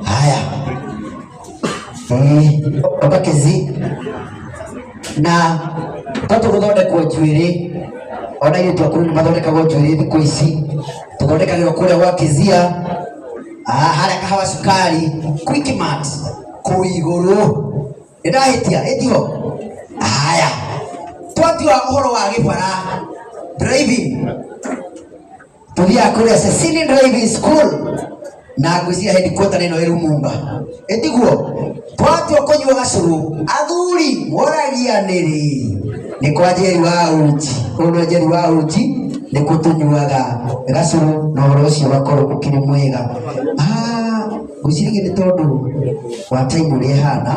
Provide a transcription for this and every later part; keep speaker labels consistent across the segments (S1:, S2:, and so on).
S1: Haya. Oka Kezi na to tũgũthondekwo njuĩrĩ ona airĩtu akũrũ nĩ mathondekagwo njuĩrĩ thikũ ici tũthondekagĩrwo kũrĩa gwa Kezia, harĩa Kahawa Sukari Quickmart kũu igũrũ. Nĩndahĩtia ĩtiho? Haya, twatua ũhoro wa gĩbara driving, tũthiaga kũrĩa Cecily Driving School na ngwĩciria headquarter ĩno ĩ Lumumba, ĩtiguo? Twatua kũnyua gacũrũ, athuri moragia nĩrĩ? Nĩ kwa Njeri wa Uji. Ũyũ nĩ Njeri wa Uji, nĩkuo tũnyuaga gacũrũ na ũhoro ũcio ũgakorwo ũkĩrĩ mwega. Ngwĩciria nĩ tondũ wa time ũrĩa ĩhana,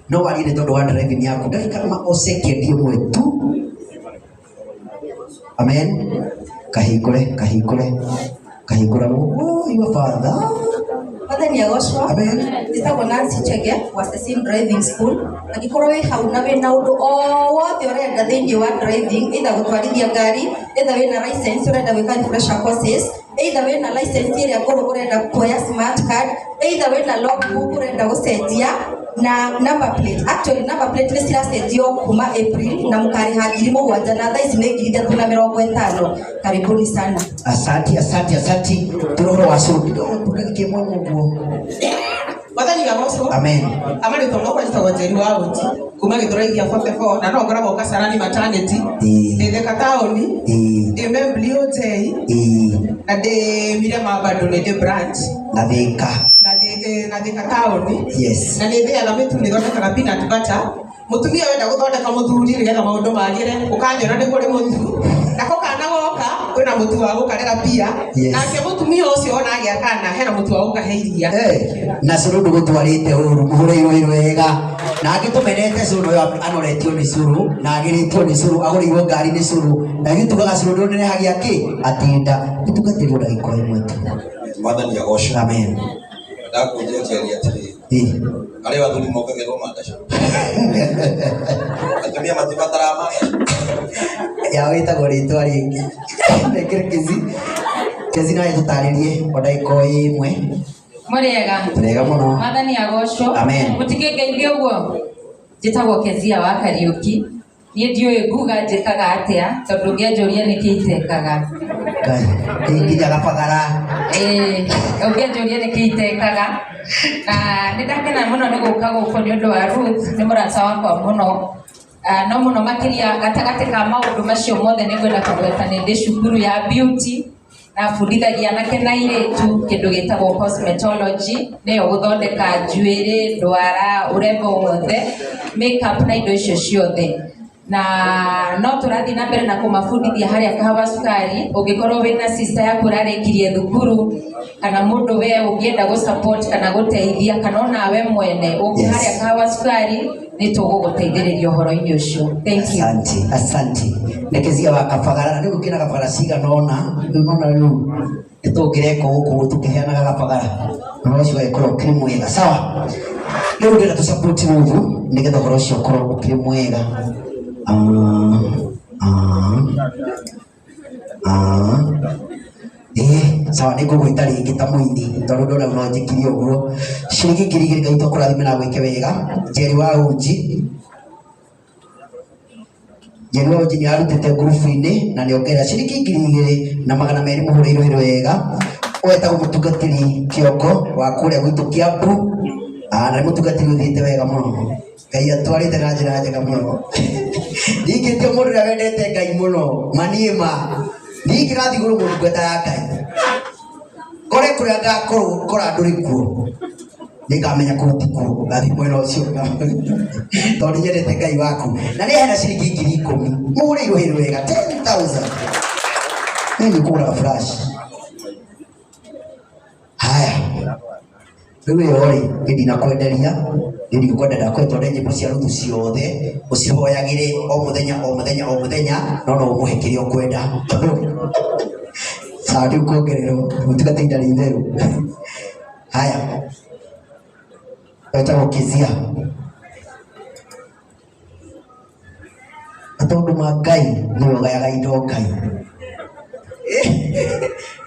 S1: no warie nĩ tondũ wa driving yaku ndagĩka ma o second ĩmwe tu. Amen. Kahingũre, kahingũre, kahingũra. Oh, your father.
S2: Mwathani agocwo.
S1: Amen.
S2: Njĩtagwo Nancy Chege wa Cecil Driving School. Angĩkorwo wĩ hau na wĩna ũndũ o wothe ũrenda thĩinĩ wa driving, either gũtwarithia ngari, either wĩna license ũrenda gwĩka refresher courses, either wĩna license ĩrĩa ngũrũ ũrenda kuoya smart card, either wĩna logbook ũrenda gũcenjia na number plate. Actually number plate nĩ ciracenjio kuma April na mũkarĩha 7,000 na thaa ici nĩ 3,050. Karibuni sana.
S1: Asante, asante, asante. Tũrĩ ũhoro wa cũrũ kidogo tu ndagĩka ĩmwe ũguo.
S3: Mwathani agocwo.
S1: Amen.
S3: Amarĩtwa makwa njĩtagwo Njeri wa Ũnji kuma Gĩthũrai gĩa 44 na no ngoragwo Kasarani maternity, ndĩ Thika taũni, ndĩ Memblio J na ndĩ Mirema bado nĩ ndĩ branch
S1: na Thika.
S3: Na Thika taũni.
S1: Yes.
S3: Na nĩ thĩaga mĩtu, nĩ thondekaga peanut butter. Mũtumia wenda gũthondeka mũthuri nĩgetha maũndũ magĩre, ũkanyona nĩ kũrĩ mũtu nako kana goka kwĩna mũtu wa gũkarera pia.
S1: Yes.
S3: Nake mũtumia ũcio ona agĩa kana hena mũtu wa gũkahe iria.
S1: Na cũrũ ndũgũtwarĩte ũru, mũhũre irũĩ wega. Na angĩ tũmenete cũrũ ũyũ anoretio nĩ cũrũ na agĩrĩtio nĩ cũrũ, agũrĩirwo ngari nĩ cũrũ, na ithuĩ tugaga cũrũ ndũnenehagia kĩ atinda. Gĩtungatĩrwo ndagĩka ĩmwe tu.
S4: Mwathani agocwo.
S1: Amen.
S4: Ndakũnjia Njeri atĩrĩrĩ, arĩa athuri mongagĩrwo mandacu, atumia matibataraga mandacu.
S1: Yao ĩtagwo rĩtwa rĩngĩ. Nengere Kezi. Kezi nawe tũtarĩrie o ndagĩka o ĩmwe.
S5: Mũrĩega?
S1: Tũrĩega mũno.
S5: Mwathani agocwo.
S1: Amen.
S5: Mũtikĩngeithie ũguo. Njĩtagwo Kezia wa Kariũki. Niĩ ndiũĩ nguga njĩkaga atĩa tondũ ũngĩanjũria nĩkĩ itekaga.
S1: Ngai, nginya gabagara.
S5: Ũngĩanjũria nĩkĩ itekaga. Na nĩ ndakena mũno nĩ gũka gũkũ nĩ ũndũ wa Ruth, nĩ mũrata wakwa mũno. No mũno makĩria gatagatĩ ka maũndũ macio mothe nĩ ngwenda kũgweta nĩ ndĩ cukuru ya beauty na bundithagia anake na airĩtu kĩndũ gĩtagwo cosmetology, nĩyo gũthondeka njuĩrĩ, ndwara, ũrembo wothe, makeup na indo icio ciothe. Na no tũrathiĩ na mbere na kũmabundithia harĩa Kahawa Sukari. Ũngĩkorwo wĩna sister yaku ũrarĩkirie thukuru kana mũndũ we ũngĩenda gũ support kana gũteithia kana onawe mwene ũngĩ harĩa Kahawa Sukari nĩ tũgũgũteithĩrĩria ũhoro-inĩ ũcio. Thank you.
S1: Asante, asante. Nĩ Kezia wa Kabagara, na rĩu kĩna Kabagara cigana ũna, rĩu nona rĩu nĩ tũngĩreka gũkũ tũkĩheanaga Kabagara, ũhoro ũcio ũgagĩkorwo ũkĩrĩ mwega. Sawa. Rĩu ndĩrenda tũ support Ruthu nĩgetha ũhoro ũcio ũkorwo ũkĩrĩ mwega. Sawa, nĩ ngũgwĩta rĩngĩ ta mũini tondũ ndona no njĩkire ũguo. Ciringi 2,000 Ngai tũkũrathime na gwĩke wega. Njeri wa Uji. Njeri wa Uji nĩ arutĩte ngurubu-inĩ na nĩ ongerera ciringi 2,200 mũhũre irũhĩ wega. Ũyũ etagwo mũtungatĩri Kĩongo wa kũrĩa gwitũ Kiambu. Na nĩ mũtungatĩri ũthiĩte wega mũno. Ngai atwarĩte na njĩra njega mũno. Ndingĩtia mũndũ ũrĩa wendete Ngai mũno, maniĩ ma. Ndingĩgathiĩ igũrũ mũndungata ya Ngai. Kore kũrĩa ngakorwo kora ndũrĩ kuo. Nĩngamenya kũu ti kuo, ngathiĩ mwena ũcio. Tondũ nĩnyendete Ngai waku. Na nĩ hena ciringi 10,000. Mũhũre irũhĩ wega, 10,000. Nĩ nĩkũgũraga flash. Haya. Rĩu ĩyo rĩ, niĩ ndinakwenderia, niĩ ndigũkwenda ndakwenda tondũ nyĩmbo cia Ruthu ciothe ũcihoyagĩre o mũthenya o mũthenya o mũthenya, no no ũmũhe kĩrĩa ũkwenda. Sawa, ndĩkuongererwo, mũtiga ihinda rĩ itherũ. Haya, wetagwo Kezia. Na tondũ ma Ngai nĩwe ũgayaga indo Ngai.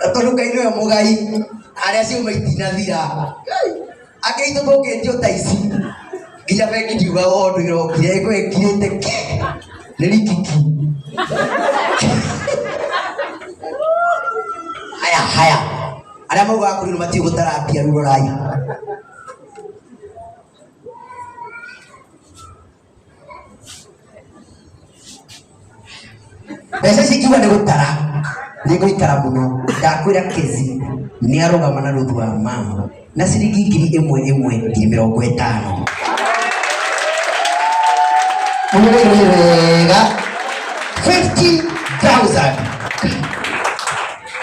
S1: Na tondũ Ngai nĩwe mũgai arĩa ciuma itinathira angĩ aitũ tũngĩtio ta ici nginya bengi ndiugaga ũndũ ĩrokire ĩkũ ĩkirĩte ki nĩ rikiki. Haya haya arĩa maugaga kũrĩ matiũĩ gũtara mbia rĩu rorai. Mbeca ici ingiuga nĩ gũtara nĩ ngũikara mũno. Ndakwĩra Kezi nĩ arũgama na Ruthu wa mama na ciringi 1,000 ĩmwe 50,000. Mũhũrĩre wega 50,000.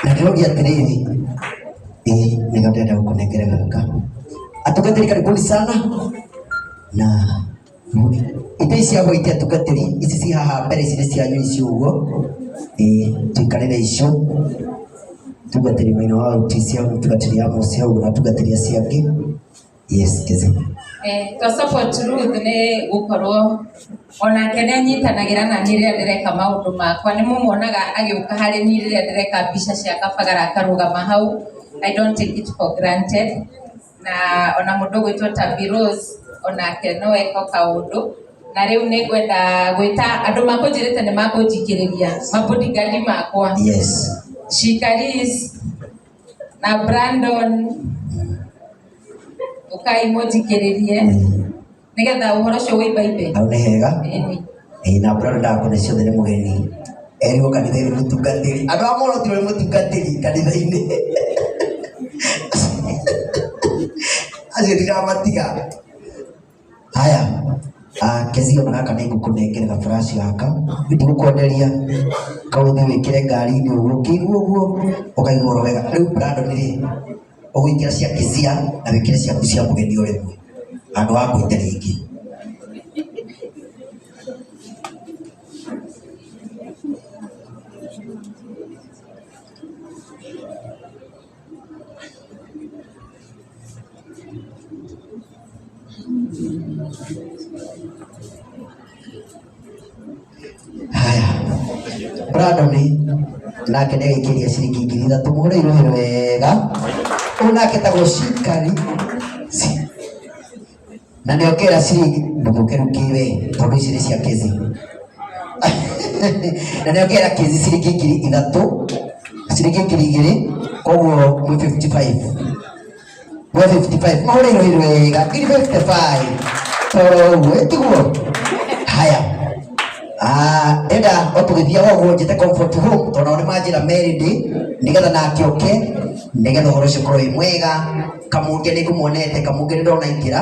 S1: Na ndĩroria atĩrĩrĩ, ĩĩ nĩga ndĩrenda gũkũnengera gaka. Atungatĩri karibuni sana na ite ici cia white atungatĩri ici ci haha mbere ici nĩ cianyu ici ũguo. Ĩĩ tuikarĩre icio. Tungatĩri maina wa uti cia mũtungatĩri Amos hau na tungatĩri acio angĩ. Yes, Kezi.
S5: To support Ruth nĩ gũkorwo onake nĩ anyitanagĩra na niĩ rĩrĩa ndĩreka maũndũ makwa. Nĩ mũmuonaga agĩũka harĩ niĩ rĩrĩa ndĩreka mbica cia kabagara akarũgama hau. I don't take it for granted. Na ona mũndũ ũgwĩtwo Tabi Rose onake no eka kaũndũ. Na rĩu nĩ ngwenda gwĩta andũ makũnjĩrĩte nĩ makũnjikĩrĩria mabodyguard makwa.
S1: Yes.
S5: Shikaris na Brandon ũkai mũnjikĩrĩrie nĩgetha ũhoro ũcio wĩimbaimbe.
S1: Hau nĩ hega.
S5: Ĩni.
S1: Ĩĩ na Brandon ndakũne ciothe nĩ mũgeni. Erirwo kanitha-inĩ mũtungatĩri. Andũ a morotirwo nĩ mũtungatĩri kanitha-inĩ. Acio ndiramatiga. Haya. Kezi ona gaka nĩ ngũkũnengera gaburaci gaka. Ndigũkwenderia kaũthi wĩkĩre ngari-inĩ ũguo ũkĩigua ũguo ũkaigua oro wega. Rĩu Brandon rĩ ũgũikĩra cia Kezia na wĩkĩre ciaku cia mũgeni o rĩmwe handũ ha gwĩte rĩngĩ. Haya, Brandon nake nĩ agĩikĩria ciringi 3,000 mũhũre irũhĩ wega. Ũyũ nake etagwo Shikari na nĩ ongerera ciringi ndũgũke rĩu kĩwe tondũ ici nĩ cia Kezi. Na nĩ ongerera Kezi ciringi 3,000 ciringi 2,000 koguo mwĩ 55 mwĩ 55 mũhũre irũhĩ wega 55 toro ũguo ĩtiguo. Haya, ndenda o tũgĩthiaga ũguo njĩte Comfort Home tondũ nao nĩ manjĩra merĩndĩ nĩgetha nake oke nĩgetha ũhoro ũcio ũkorwo wĩ mwega. Kamunge nĩ ngũmuonete, Kamunge nĩ ndona ingĩra.